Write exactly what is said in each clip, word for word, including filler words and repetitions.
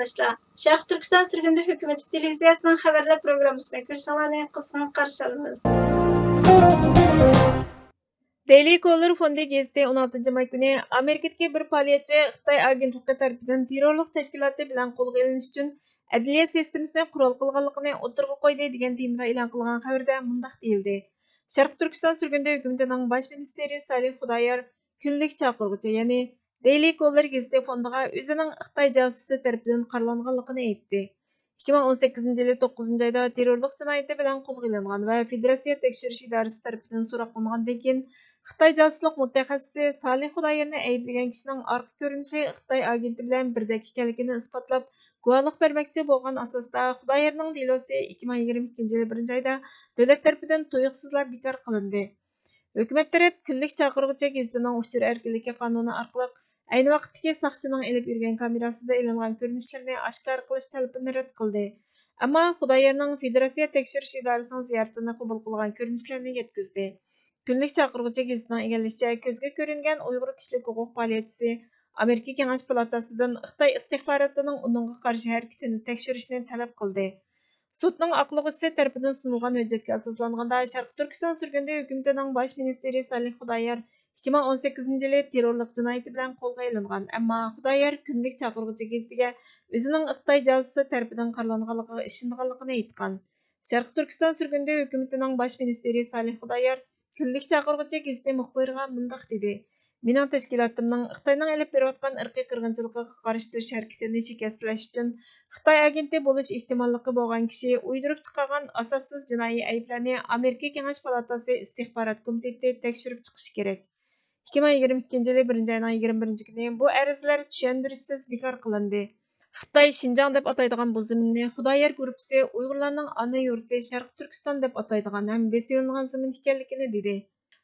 شەرقىي تۈركىستان سۈرگۈندە ھۆكۈمىتى تېلېۋىزىيەسىنىڭ خەۋەرلەر پروگراممىسىنى كۆرۈشۈڭلارنى قىزغىن قارشى ئالىمىز. دېيلى كولېر فوندى گېزىتى ئون ئالتىنچى ماي كۈنى ئامېرىكىدىكى بىر پائالىيەتچى خىتاي ئاگېنتلىقى تەرىپىدىن تېررورلۇق تەشكىلاتى بىلەن قولغا ئېلىنىش ئۈچۈن ئەدلىيە سىستېمىسىنى قورال قىلغانلىقىنى ئوتتۇرىغا قويدى دېگەن تېمىدا ئېلان قىلغان خەۋىرىدە مۇنداق دېيىلدى: شەرقىي تۈركىستان سۈرگۈندە ھۆكۈمىتىنىڭ باش مىنىستىرى سالىھ خۇدايار كۈنلۈك چاقىرغۇچى، يەنى دېيلى كولېر گېزىتى فوندىغا ئۆزىنىڭ خىتاي جاسۇسى تەرىپىدىن قارىلانغانلىقىنى ئېيتتى. ئىككى مىڭ ئون سەككىزىنچى يىلى توققۇزىنچى ئايدا تېررورلۇق جىنايىتى بىلەن قولغا ئېلىنغان ۋە فېدېراتسىيە تەكشۈرۈش ئىدارىسى تەرىپىدىن سوراقلانغاندىن كېيىن، خىتاي جاسۇسلۇق مۇتەخەسسىسى سالىھ خۇدايارنى ئەيىبلىگەن كىشىنىڭ ئارقا كۆرۈنۈشى خىتاي ئاگېنتى بىلەن بىردەك ئىكەنلىكىنى ئىسپاتلاپ، گۇۋاھلىق بەرمەكچى بولغان ئاساستا خۇدايارنىڭ دېلوسى ئىككى مىڭ يىگىرمە ئىككىنچى يىلى بىرىنچى ئايدا دۆلەت تەرىپىدىن تۇيۇقسىزلا بىكار قىلىندى. ھۆكۈمەت تەرەپ كۈنلۈك چاقىرغۇچى گېزىتىنىڭ ئۇچۇر ئەركىنلىكى قانۇنى ئارقىلىق ئەينى ۋاقىتتىكى ساقچىنىڭ ئېلىپ يۈرگەن كامېراسىدا ئېلىنغان كۆرۈنۈشلىرىنى ئاشكارا قىلىش تەلىپىنى رەت قىلدى. ئەمما خۇدايارنىڭ فېدېراتسىيە تەكشۈرۈش ئىدارىسىنىڭ زىيارىتىنى قوبۇل قىلغان كۆرۈنۈشلىرىنى يەتكۈزدى. كۈنلۈك چاقىرغۇچى گېزىتىنىڭ ئىگىلىشىچە، كۆزگە كۆرۈنگەن ئۇيغۇر كىشىلىك ھوقۇق پائالىيەتچىسى ئامېرىكا كېڭەش پالاتاسىدىن خىتاي ئىستىخباراتىنىڭ ئۇنىڭغا قارشى ھەرىكىتىنى تەكشۈرۈشنى تەلەپ قىلدى. سوتنىڭ ئاقلىغۇچىسى تەرىپىدىن سۇنۇلغان ھۆججەتكە ئاساسلانغاندا، شەرقىي تۈركىستان سۈرگۈندە ھۆكۈمىتىنىڭ باش مىنىستىرى سالىھ خۇدايار ئىككى مىڭ ئون سەككىزىنچى يىلى تېررورلۇق جىنايىتى بىلەن قولغا ئېلىنغان، ئەمما خۇدايار كۈنلۈك چاقىرغۇچى گېزىتىگە ئۆزىنىڭ خىتاي جاسۇسى تەرىپىدىن قارىلانغانلىقىغا ئىشىنىدىغانلىقىنى ئېيتقان. شەرقىي تۈركىستان سۈرگۈندە ھۆكۈمىتىنىڭ باش مىنىستىرى سالىھ خۇدايار كۈنلۈك چاقىرغۇچى گېزىتى مۇخبىرىغا مۇنداق دېدى: مېنىڭ تەشكىلاتىمنىڭ خىتاينىڭ ئېلىپ بېرىۋاتقان ئىرقىي قىرغىنچىلىقىغا قارشى تۇرۇش ھەرىكىتىنى شىكەستلەش ئۈچۈن، خىتاي ئاگېنتى بولۇش ئېھتىماللىقى بولغان كىشى ئۇيدۇرۇپ چىقارغان ئاساسسىز جىنايى ئەيىبلەرنى ئامېرىكا كېڭەش پالاتاسى ئىستىخبارات كومىتېتى تەكشۈرۈپ چىقىشى كېرەك. ئىككى مىڭ يىگىرمە ئىككىنچى يىلى بىرىنچى ئاينىڭ يىگىرمە بىرىنچى كۈنى بۇ ئەرزلەر چۈشەندۈرۈشسىز بىكار قىلىندى. خىتاي شىنجاڭ دەپ ئاتايدىغان بۇ زېمىننى خۇدايار گۇرۇپپىسى ئۇيغۇرلارنىڭ ئانا يۇرتى شەرقىي تۈركىستان دەپ ئاتايدىغان ھەم بېسىۋېلىنغان زېمىن ئىكەنلىكىنى دېدى.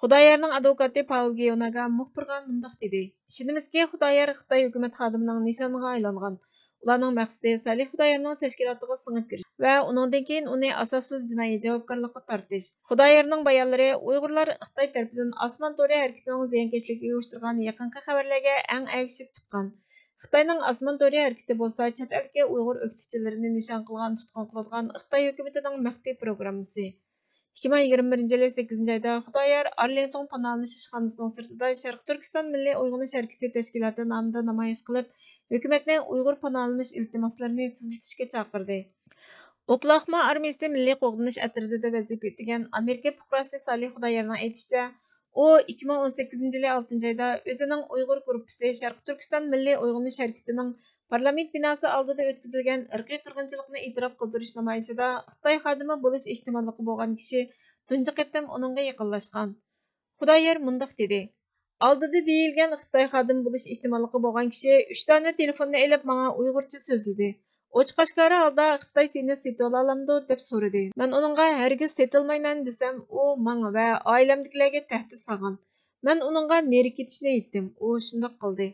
خۇدايارنىڭ ئادۋوكاتى پاۋل گېئوناگا مۇخبىرغا مۇنداق دېدى: ئىشىنىمىزكى، خۇدايار خىتاي ھۆكۈمەت خادىمىنىڭ نىشانىغا ئايلانغان. ئۇلارنىڭ مەقسىتى سالىھ خۇدايارنىڭ تەشكىلاتىغا سىڭىپ كىرىش ۋە ئۇنىڭدىن كېيىن ئۇنى ئاساسسىز جىنايى جاۋابكارلىققا تارتىش. خۇدايارنىڭ بايانلىرى ئۇيغۇرلار خىتاي تەرىپىدىن ئاسمان تورى ھەرىكىتىنىڭ زىيانكەشلىكىگە ئۇچرىغان يېقىنقى خەۋەرلەرگە ئەڭ ئەگىشىپ چىققان. خىتاينىڭ ئاسمان تورى ھەرىكىتى بولسا چەت ئەلدىكى ئۇيغۇر ئۆكتىچىلىرىنى نىشان قىلغان، تۇتقۇن قىلىدىغان خىتاي ھۆكۈمىتىنىڭ مەخپىي پروگراممىسى. ئىككى مىڭ يىگىرمە بىرىنچى يىلى سەككىزىنچى ئايدا خۇدايار ئارلىنگتون پاناھلىنىش ئىشخانىسىنىڭ سىرتىدا شەرقىي تۈركىستان مىللىي ئويغىنىش ھەرىكىتى تەشكىلاتى نامىدا نامايىش قىلىپ، ھۆكۈمەتنى ئۇيغۇر پاناھلىنىش ئىلتىماسلىرىنى تېزلىتىشكە چاقىردى. ئوكلاھوما ئارمىيىسى مىللىي قوغدىنىش ئەترىتىدە ۋەزىپە ئۆتىگەن ئامېرىكا پۇقراسى سالىھ خۇدايارنىڭ ئېيتىشىچە، ئۇ ئىككى مىڭ ئون سەككىزىنچى يىلى ئالتىنچى ئايدا ئۆزىنىڭ ئۇيغۇر گۇرۇپپىسى شەرقىي تۈركىستان مىللىي ئويغىنىش ھەرىكىتىنىڭ پارلامېنت بىناسى ئالدىدا ئۆتكۈزۈلگەن ئىرقىي قىرغىنچىلىقنى ئېتىراپ قىلدۇرۇش نامايىشىدا خىتاي خادىمى بولۇش ئېھتىماللىقى بولغان كىشى تۇنجى قېتىم ئۇنىڭغا يېقىنلاشقان. خۇدايار مۇنداق دېدى: ئالدىدا دېيىلگەن خىتاي خادىمى بولۇش ئېھتىماللىقى بولغان كىشى ئۈچ دانە تېلېفوننى ئېلىپ، ماڭا ئۇيغۇرچە سۆزلىدى. ئوچۇق-ئاشكارا ھالدا خىتاي سېنى سېتىۋالالامدۇ؟ دەپ سورىدى. مەن ئۇنىڭغا ھەرگىز سېتىلمايمەن دېسەم، ئۇ ماڭا ۋە ئائىلەمدىكىلەرگە تەھدىت سالغان. مەن ئۇنىڭغا نېرى كېتىشنى ئېيتتىم، ئۇ شۇنداق قىلدى.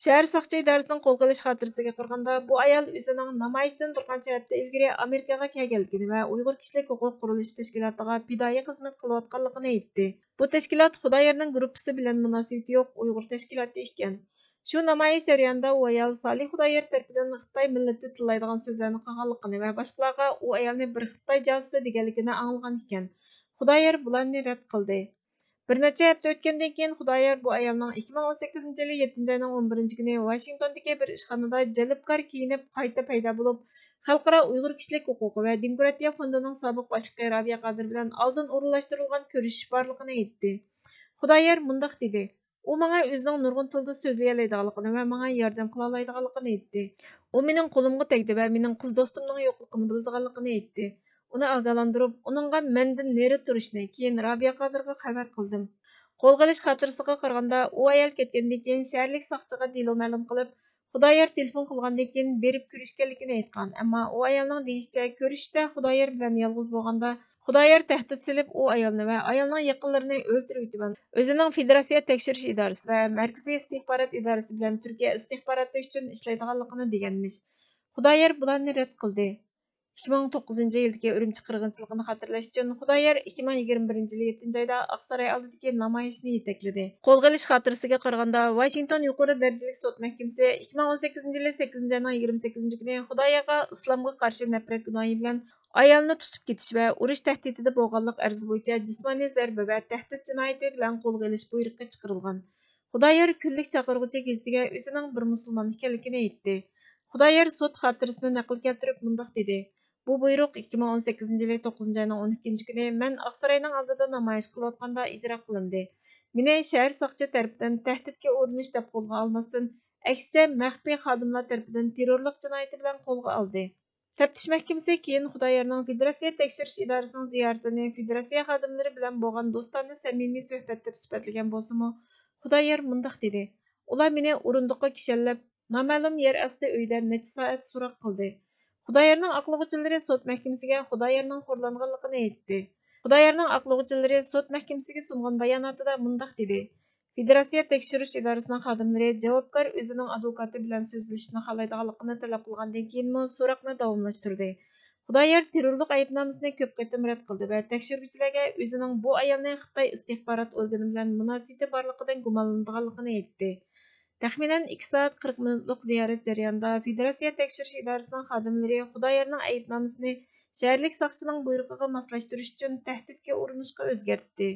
شەھەر ساقچى ئىدارىسىنىڭ قولغا ئېلىش خاتىرىسىگە قارىغاندا، بۇ ئايال ئۆزىنىڭ نامايىشتىن بىر قانچە ھەپتە ئىلگىرى ئامېرىكىغا كەلگەنلىكىنى ۋە ئۇيغۇر كىشىلىك ھوقۇق قۇرۇلۇشى تەشكىلاتىغا پىدائىي خىزمەت قىلىۋاتقانلىقىنى ئېيتتى. بۇ تەشكىلات خۇدايارنىڭ گۇرۇپپىسى بىلەن مۇناسىۋىتى يوق ئۇيغۇر تەشكىلاتى ئىكەن. شۇ نامايىش جەريانىدا ئۇ ئايال سالىھ خۇدايار تەرىپىدىن خىتاي مىللىتى تىللايدىغان سۆزلەرنى قىلغانلىقىنى ۋە باشقىلارغا ئۇ ئايالنى بىر خىتاي جاسۇسى دېگەنلىكىنى ئاڭلىغان ئىكەن. خۇدايار بۇلارنى رەت قىلدى. بىر نەچچە ھەپتە ئۆتكەندىن كېيىن، خۇدايار بۇ ئايالنىڭ ئىككى مىڭ ئون سەككىزىنچى يىلى يەتتىنچى ئاينىڭ ئون بىرىنچى كۈنى ۋاشىنگتوندىكى بىر ئىشخانىدا جەلپكار كىيىنىپ قايتا پەيدا بولۇپ، خەلقئارا ئۇيغۇر كىشىلىك ھوقۇقى ۋە دېموكراتىيە فوندىنىڭ سابىق باشلىقى رابىيە قادىر بىلەن ئالدىن ئورۇنلاشتۇرۇلغان كۆرۈشۈش بارلىقىنى ئېيتتى. خۇدايار مۇنداق دېدى: ئۇ ماڭا ئۆزىنىڭ نۇرغۇن تىلدا سۆزلىيەلەيدىغانلىقىنى ۋە ماڭا ياردەم قىلالايدىغانلىقىنى ئېيتتى. ئۇ مېنىڭ قولۇمغا تەگدى ۋە مېنىڭ قىز دوستۇمنىڭ يوقلۇقىنى بىلىدىغانلىقىنى ئېيتتى. ئۇنى ئاگاھلاندۇرۇپ، ئۇنىڭغا مەندىن نېرى تۇرۇشنى، كېيىن رابىيە قادىرغا خەۋەر قىلدىم. قولغا ئېلىش خاتىرىسىگە قارىغاندا، ئۇ ئايال كەتكەندىن كېيىن شەھەرلىك ساقچىغا دېلو مەلۇم قىلىپ، خۇدايار تېلېفون قىلغاندىن كېيىن بېرىپ كۆرۈشكەنلىكىنى ئېيتقان. ئەمما ئۇ ئايالنىڭ دېيىشىچە، كۆرۈشۈشتە خۇدايار بىلەن يالغۇز بولغاندا، خۇدايار تەھدىت سېلىپ، ئۇ ئايالنى ۋە ئايالنىڭ يېقىنلىرىنى ئۆلتۈرۈۋېتىمەن، ئۆزىنىڭ فېدېراتسىيە تەكشۈرۈش ئىدارىسى ۋە مەركىزىي ئىستىخبارات ئىدارىسى بىلەن تۈركىيە ئىستىخباراتى ئۈچۈن ئىشلەيدىغانلىقىنى دېگەنمىش. خۇدايار بۇلارنى رەت قىلدى. ئىككى مىڭ توققۇزىنچى يىلدىكى ئۈرۈمچى قىرغىنچىلىقىنى خاتىرىلەش ئۈچۈن خۇدايار ئىككى مىڭ يىگىرمە بىرىنچى يىلى يەتتىنچى ئايدا ئاقساراي ئالدىدىكى نامايىشنى يېتەكلىدى. قولغا ئېلىش خاتىرىسىگە قارىغاندا، ۋاشىنگتون يۇقىرى دەرىجىلىك سوت مەھكىمىسى ئىككى مىڭ ئون سەككىزىنچى يىلى سەككىزىنچى ئاينىڭ يىگىرمە سەككىزىنچى كۈنى خۇدايارغا ئىسلامغا قارشى نەپرەت گۇناھى بىلەن ئايالنى تۇتۇپ كېتىش ۋە ئۇرۇش تەھدىتىدە بولغانلىق ئەرزى بويىچە جىسمانىي زەربە ۋە تەھدىت جىنايىتى بىلەن قولغا ئېلىش بۇيرۇقى چىقىرىلغان. خۇدايار كۈنلۈك چاقىرغۇچى گېزىتىگە ئۆزىنىڭ بىر مۇسۇلمان ئىكەنلىكىنى ئېيتتى. خۇدايار سوت خاتىرىسىنى نەقىل كەلتۈرۈپ مۇنداق دېدى: بۇ بۇيرۇق ئىككى مىڭ ئون سەككىزىنچى يىلى توققۇزىنچى ئاينىڭ ئون ئىككىنچى كۈنى مەن ئاقساراينىڭ ئالدىدا نامايىش قىلىۋاتقاندا ئىجرا قىلىندى. مېنى شەھەر ساقچى تەرىپىدىن تەھدىتكە ئۇرۇنۇش دەپ قولغا ئالماستىن، ئەكسىچە مەخپىي خادىملار تەرىپىدىن تېررورلۇق جىنايىتى بىلەن قولغا ئالدى. تەپتىش مەھكىمىسى كېيىن خۇدايارنىڭ فېدېراتسىيە تەكشۈرۈش ئىدارىسىنىڭ زىيارىتىنى فېدېراتسىيە خادىملىرى بىلەن بولغان دوستانە سەمىمىي سۆھبەت دەپ سۈپەتلىگەن بولسىمۇ، خۇدايار مۇنداق دېدى: ئۇلار مېنى ئورۇندۇققا كىشەنلەپ، نامەلۇم يەر ئاستى ئۆيدە نەچچە سائەت سوراق قىلدى. خۇدايارنىڭ ئاقلىغۇچىلىرى سوت مەھكىمىسىگە خۇدايارنىڭ خورلانغانلىقىنى ئېيتتى. خۇدايارنىڭ ئاقلىغۇچىلىرى سوت مەھكىمىسىگە سۇنغان باياناتىدا مۇنداق دېدى: فېدېراتسىيە تەكشۈرۈش ئىدارىسىنىڭ خادىملىرى جاۋابكار ئۆزىنىڭ ئادۋوكاتى بىلەن سۆزلىشىشنى خالايدىغانلىقىنى تەلەپ قىلغاندىن كېيىنمۇ سوراقنى داۋاملاشتۇردى. خۇدايار تېررورلۇق ئەيىبنامىسىنى كۆپ قېتىم رەت قىلدى ۋە تەكشۈرگۈچىلەرگە ئۆزىنىڭ بۇ ئايالنى خىتاي ئىستىخبارات ئورگىنى بىلەن مۇناسىۋىتى بارلىقىدىن گۇمانلىنىدىغانلىقىنى ئېيتتى. تەخمىنەن ئىككى سائەت قىرىق مىنۇتلۇق زىيارەت جەريانىدا فېدېراتسىيە تەكشۈرۈش ئىدارىسىنىڭ خادىملىرى خۇدايارنىڭ ئەيىبنامىسىنى شەھەرلىك ساقچىنىڭ بۇيرۇقىغا ماسلاشتۇرۇش ئۈچۈن تەھدىتكە ئۇرۇنۇشقا ئۆزگەرتتى.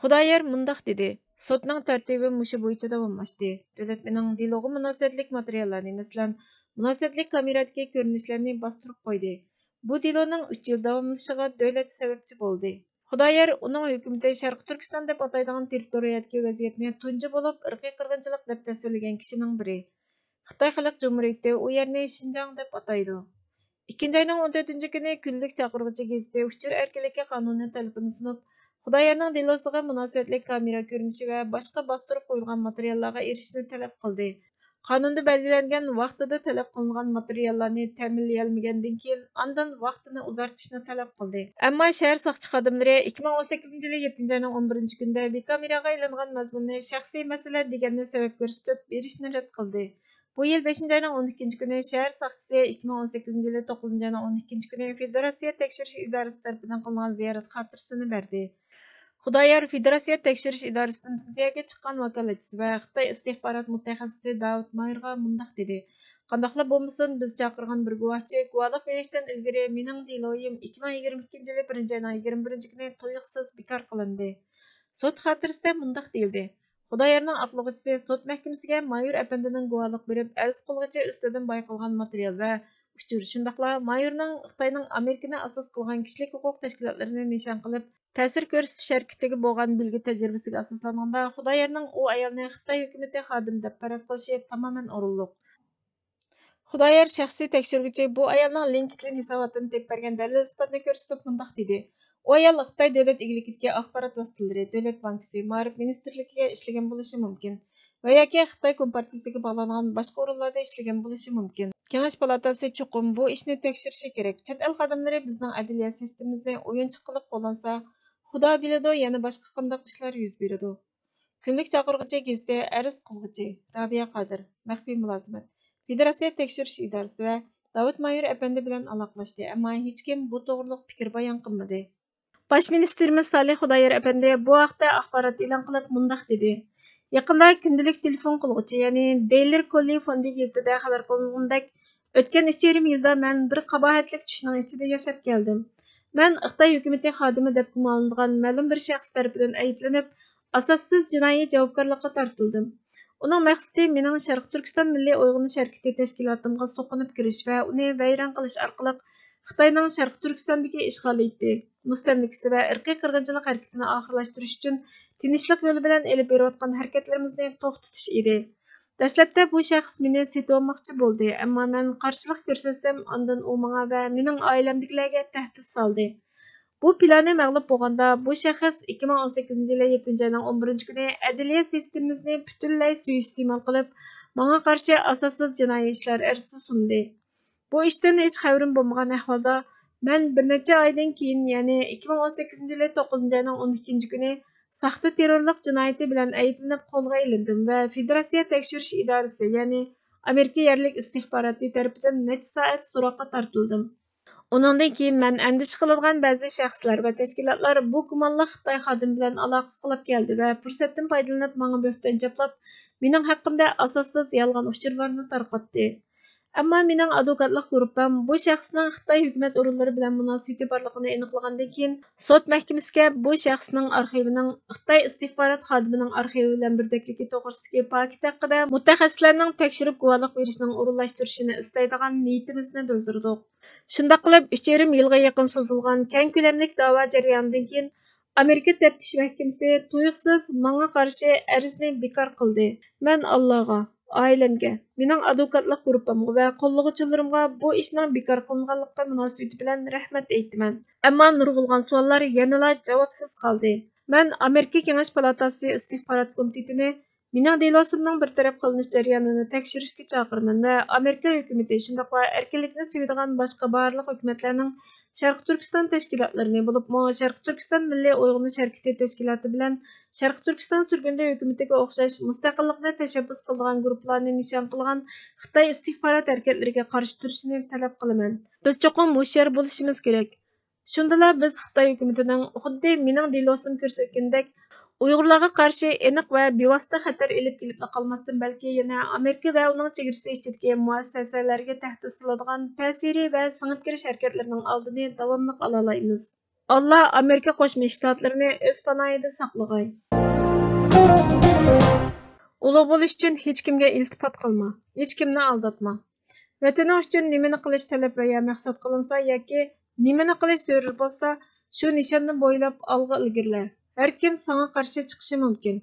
خۇدايار مۇنداق دېدى: سوتنىڭ تەرتىپى مۇشۇ بويىچە داۋاملاشتى. دۆلەت مېنىڭ دېلوغا مۇناسىۋەتلىك ماتېرىياللارنى، مەسىلەن، مۇناسىۋەتلىك كامېرادىكى كۆرۈنۈشلەرنى باستۇرۇپ قويدى. بۇ دېلونىڭ ئۈچ يىل داۋاملىشىشىغا دۆلەت سەۋەبچى بولدى. خۇدايار ئۇنىڭ ھۆكۈمىتى شەرقىي تۈركىستان دەپ ئاتايدىغان تېررىتورىيەدىكى ۋەزىيەتنى تۇنجى بولۇپ ئىرقىي قىرغىنچىلىق دەپ تەسۋىرلىگەن كىشىنىڭ بىرى. خىتاي خەلق جۇمھۇرىيىتى ئۇ يەرنى شىنجاڭ دەپ ئاتايدۇ. ئىككىنچى ئاينىڭ ئون تۆتىنچى كۈنى كۈنلۈك چاقىرغۇچى گېزىتى ئۇچۇر ئەركىنلىكى قانۇنى تەلىپىنى سۇنۇپ، خۇدايارنىڭ دېلوسىغا مۇناسىۋەتلىك كامېرا كۆرۈنۈشى ۋە باشقا باستۇرۇپ قويۇلغان ماتېرىياللارغا ئېرىشىشنى تەلەپ قىلدى. قانۇندا بەلگىلەنگەن ۋاقتىدا تەلەپ قىلىنغان ماتېرىياللارنى تەمىنلىيەلمىگەندىن كېيىن، ئاندىن ۋاقتىنى ئۇزارتىشنى تەلەپ قىلدى. ئەمما شەھەر ساقچى خادىملىرى ئىككى مىڭ ئون سەككىزىنچى يىلى يەتتىنچى ئاينىڭ ئون بىرىنچى كۈنىدە بىكامېراغا ئېلىنغان مەزمۇننى شەخسىي مەسىلە دېگەننى سەۋەب كۆرسىتىپ بېرىشنى رەت قىلدى. بۇ يىل بەشىنچى ئاينىڭ ئون ئىككىنچى كۈنى شەھەر ساقچىسى ئىككى مىڭ ئون سەككىزىنچى يىلى توققۇزىنچى ئاينىڭ ئون ئىككىنچى كۈنى فېدېراتسىيە تەكشۈرۈش ئىدارىسى تەرىپىدىن قىلىنغان زىيارەت خاتىرىسىنى بەردى. خۇدايار فېدېراتسىيە تەكشۈرۈش ئىدارىسىدىن پېنسىيەگە چىققان ۋاكالەتچىسى ۋە خىتاي ئىستىخبارات مۇتەخەسسىسى داۋۇت مايىرغا مۇنداق دېدى: قانداقلا بولمىسۇن، بىز چاقىرغان بىر گۇۋاھچى گۇۋاھلىق بېرىشتىن ئىلگىرى مېنىڭ دېلويۇم ئىككى مىڭ يىگىرمە ئىككىنچى يىلى بىرىنچى ئاينىڭ يىگىرمە بىرىنچى كۈنى تۇيۇقسىز بىكار قىلىندى. سوت خاتىرىسىدە مۇنداق دېيىلدى: خۇدايارنىڭ ئاقلىغۇچىسى سوت مەھكىمىسىگە مايور ئەپەندىنىڭ گۇۋاھلىق بېرىپ ئەرز قىلغۇچى ئۈستىدىن بايقالغان ماتېرىيال ۋە ئۇچۇر، شۇنداقلا مايورنىڭ خىتاينىڭ ئامېرىكىنى ئاساس قىلغان كىشىلىك ھوقۇق تەشكىلاتلىرىنى نىشان قىلىپ، تەسىر كۆرسىتىش ھەرىكىتىگە بولغان بىلگە تەجرىبىسىگە ئاساسلانغاندا، خۇدايارنىڭ ئۇ ئايالنى خىتاي ھۆكۈمىتى خادىمى دەپ پەرەز قىلىشى تامامەن ئورۇنلۇق. خۇدايار شەخسىي تەكشۈرگۈچى بۇ ئايالنىڭ لىنكېدئىن ھېساباتىدىن تېپىپ بەرگەن دەلىل-ئىسپاتنى كۆرسىتىپ مۇنداق دېدى: ئۇ ئايال خىتاي دۆلەت ئىگىلىكىدىكى ئاخبارات ۋاسىتىلىرى، دۆلەت بانكىسى، مائارىپ مىنىستىرلىكىگە ئىشلىگەن بولۇشى مۇمكىن ۋە ياكى خىتاي كومپارتىيىسىگە باغلانغان باشقا ئورۇنلاردا ئىشلىگەن بولۇشى مۇمكىن. كېڭەش پالاتاسى چوقۇم بۇ ئىشنى تەكشۈرۈشى كېرەك. چەت ئەل خادىملىرى بىزنىڭ ئەدلىيە سىستېمىمىزنى ئويۇنچۇق قىلىپ قوللانسا، خۇدا بىلىدۇ، يەنە باشقا قانداق ئىشلار يۈز بېرىدۇ. كۈنلۈك چاقىرغۇچى گېزىتى، ئەرز قىلغۇچى، رابىيە قادىر، مەخپىي مۇلازىمەت، فېدېراتسىيە تەكشۈرۈش ئىدارىسى ۋە داۋۇت مايور ئەپەندى بىلەن ئالاقىلاشتى، ئەمما ھېچكىم بۇ توغرۇلۇق پىكىر بايان قىلمىدى. باش مىنىستىرىمىز سالىھ خۇدايار ئەپەندى بۇ ھەقتە ئاخبارات ئېلان قىلىپ مۇنداق دېدى: يېقىندا كۈندىلىك تېلېفون قىلغۇچى، يەنى دېيلى كوللى فوندى گېزىتىدە خەۋەر قىلىنغىنىدەك، ئۆتكەن ئۈچ يېرىم يىلدا مەن بىر قاباھەتلىك چۈشنىڭ ئىچىدە ياشاپ كەلدىم. مەن خىتاي ھۆكۈمىتى خادىمى دەپ گۇمانلىنىدىغان مەلۇم بىر شەخس تەرىپىدىن ئەيىبلىنىپ، ئاساسسىز جىنايى جاۋابكارلىققا تارتىلدىم. ئۇنىڭ مەقسىتى مېنىڭ شەرقىي تۈركىستان مىللىي ئويغىنىش ھەرىكىتى تەشكىلاتىمغا سوقۇنۇپ كىرىش ۋە ئۇنى ۋەيران قىلىش ئارقىلىق خىتاينىڭ شەرقىي تۈركىستاندىكى ئىشغالىيىتى، مۇستەملىكىسى ۋە ئىرقىي قىرغىنچىلىق ھەرىكىتىنى ئاخىرلاشتۇرۇش ئۈچۈن تىنچلىق يولى بىلەن ئېلىپ بېرىۋاتقان ھەرىكەتلىرىمىزنى توختىتىش ئىدى. دەسلەپتە بۇ شەخس مېنى سېتىۋالماقچى بولدى، ئەمما مەن قارشىلىق كۆرسەتسەم، ئاندىن ئۇ ماڭا ۋە مېنىڭ ئائىلەمدىكىلەرگە تەھدىت سالدى. بۇ پىلانى مەغلۇپ بولغاندا، بۇ شەخس ئىككى مىڭ ئون سەككىزىنچى يىلى يەتتىنچى ئاينىڭ ئون بىرىنچى كۈنى ئەدلىيە سىستېمىمىزنى پۈتۈنلەي سۇيىئىستېمال قىلىپ، ماڭا قارشى ئاساسسىز جىنايى ئىشلار ئەرزىسى سۇندى. بۇ ئىشتىن ھېچ خەۋىرىم بولمىغان ئەھۋالدا، مەن بىر نەچچە ئايدىن كېيىن، يەنى ئىككى مىڭ ئون سەككىزىنچى يىلى توققۇزىنچى ئاينىڭ ئون ئىككىنچى كۈنى ساختا تېررورلۇق جىنايىتى بىلەن ئەيىبلىنىپ قولغا ئېلىندىم ۋە فېدېراتسىيە تەكشۈرۈش ئىدارىسى، يەنى ئامېرىكا يەرلىك ئىستىخباراتى تەرىپىدىن نەچچە سائەت سوراققا تارتىلدىم. ئۇنىڭدىن كېيىن مەن ئەندىشە قىلىدىغان بەزى شەخسلەر ۋە تەشكىلاتلار بۇ گۇمانلىق خىتاي خادىمى بىلەن ئالاقە قىلىپ كەلدى ۋە پۇرسەتتىن پايدىلىنىپ ماڭا بۆھتان چاپلاپ، مېنىڭ ھەققىمدە ئاساسسىز يالغان ئۇچۇرلارنى تارقاتتى. ئەمما مېنىڭ ئادۋوكاتلىق گۇرۇپپام بۇ شەخسنىڭ خىتاي ھۆكۈمەت ئورۇنلىرى بىلەن مۇناسىۋىتى بارلىقىنى ئېنىقلىغاندىن كېيىن، سوت مەھكىمىسىگە بۇ شەخسنىڭ ئارخىۋىنىڭ خىتاي ئىستىخبارات خادىمىنىڭ ئارخىۋى بىلەن بىردەكلىكى توغرىسىدىكى پاكىت ھەققىدە مۇتەخەسسىسلەرنىڭ تەكشۈرۈپ گۇۋاھلىق بېرىشىنىڭ ئورۇنلاشتۇرۇشىنى ئىستەيدىغان نىيىتىمىزنى بىلدۈردۇق. شۇنداق قىلىپ، ئۈچ يېرىم يىلغا يېقىن سوزۇلغان كەڭ كۆلەملىك داۋا جەريانىدىن كېيىن، ئامېرىكا تەپتىش مەھكىمىسى تۇيۇقسىز ماڭا قارشى ئەرزنى بىكار قىلدى. مەن ئاللاغا، ئائىلەمگە، مېنىڭ ئادۋوكاتلىق گۇرۇپپامغا ۋە قوللىغۇچىلىرىمغا بۇ ئىشنىڭ بىكار قىلىنغانلىقى مۇناسىۋىتى بىلەن رەھمەت ئېيتىمەن. ئەمما نۇرغۇنلىغان سوئاللار يەنىلا جاۋابسىز قالدى. مەن ئامېرىكا كېڭەش پالاتاسى ئىستىخبارات كومىتېتىنى مېنىڭ دېلوسۇمنىڭ بىر تەرەپ قىلىنىش جەريانىنى تەكشۈرۈشكە چاقىرىمەن ۋە ئامېرىكا ھۆكۈمىتى، شۇنداقلا ئەركىنلىكنى سۆيىدىغان باشقا بارلىق ھۆكۈمەتلەرنىڭ شەرقىي تۈركىستان تەشكىلاتلىرىنى، بولۇپمۇ شەرقىي تۈركىستان مىللىي ئويغىنىش ھەرىكىتى تەشكىلاتى بىلەن شەرقىي تۈركىستان سۈرگۈندە ھۆكۈمىتىگە ئوخشاش مۇستەقىللىقنى تەشەببۇس قىلىدىغان گۇرۇپپىلارنى نىشان قىلغان خىتاي ئىستىخبارات ھەرىكەتلىرىگە قارشى تۇرۇشىنى تەلەپ قىلىمەن. بىز چوقۇم ھوشيار بولۇشىمىز كېرەك. شۇندىلا بىز خىتاي ھۆكۈمىتىنىڭ خۇددى مېنىڭ دېلوسۇم كۆرسەتكىنىدەك، ئۇيغۇرلارغا قارشى ئېنىق ۋە بىۋاسىتە خەتەر ئېلىپ كېلىپلا قالماستىن، بەلكى يەنە ئامېرىكا ۋە ئۇنىڭ چېگرىسى ئىچىدىكى مۇئەسسەسەلەرگە تەھدىت سالىدىغان تەسىرى ۋە سىڭىپ كىرىش ھەرىكەتلىرىنىڭ ئالدىنى داۋاملىق ئالالايمىز. ئاللا ئامېرىكا قوشما شتاتلىرىنى ئۆز پاناھىدا ساقلىغاي. ئۇلۇغ بولۇش ئۈچۈن ھېچكىمگە ئىلتىپات قىلما، ھېچكىمنى ئالداتما. ۋەتىنىڭ ئۈچۈن نېمىنى قىلىش تەلەپ ۋە يا مەقسەت قىلىنسا ياكى نېمىنى قىلىش زۆرۈر بولسا، شۇ نىشاننى بويلاپ ئالغا ئىلگىرىلە. ھەركىم ساڭا قارشى چىقىشى مۇمكىن.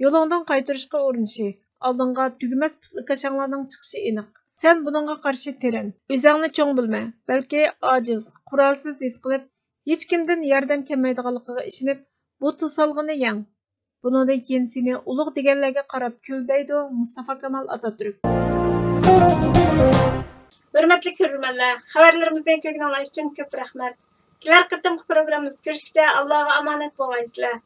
يولۇڭدىن قايتۇرۇشقا ئۇرۇنۇشى، ئالدىڭغا تۈگىمەس پۇتلىكاشاڭلارنىڭ چىقىشى ئېنىق. سەن بۇنىڭغا قارشى تىرەن. ئۆزۈڭنى چوڭ بىلمە، بەلكى ئاجىز، قورالسىز ھېس قىلىپ، ھېچكىمدىن ياردەم كەلمەيدىغانلىقىغا ئىشىنىپ، بۇ توسالغۇنى يەڭ. بۇنىڭدىن كېيىن سېنى ئۇلۇغ دېگەنلەرگە قاراپ كۈل دەيدۇ مۇستافا كامال ئاتاتۈرك. ھۆرمەتلىك كۆرۈرمەنلەر، خەۋەرلىرىمىزنى كۆرگىنىڭلار ئۈچۈن كۆپ رەھمەت. كېلەر قېتىمقى پروگراممىمىزدا كۆرۈشكىچە ئاللاغا ئامانەت بولغايسىلەر.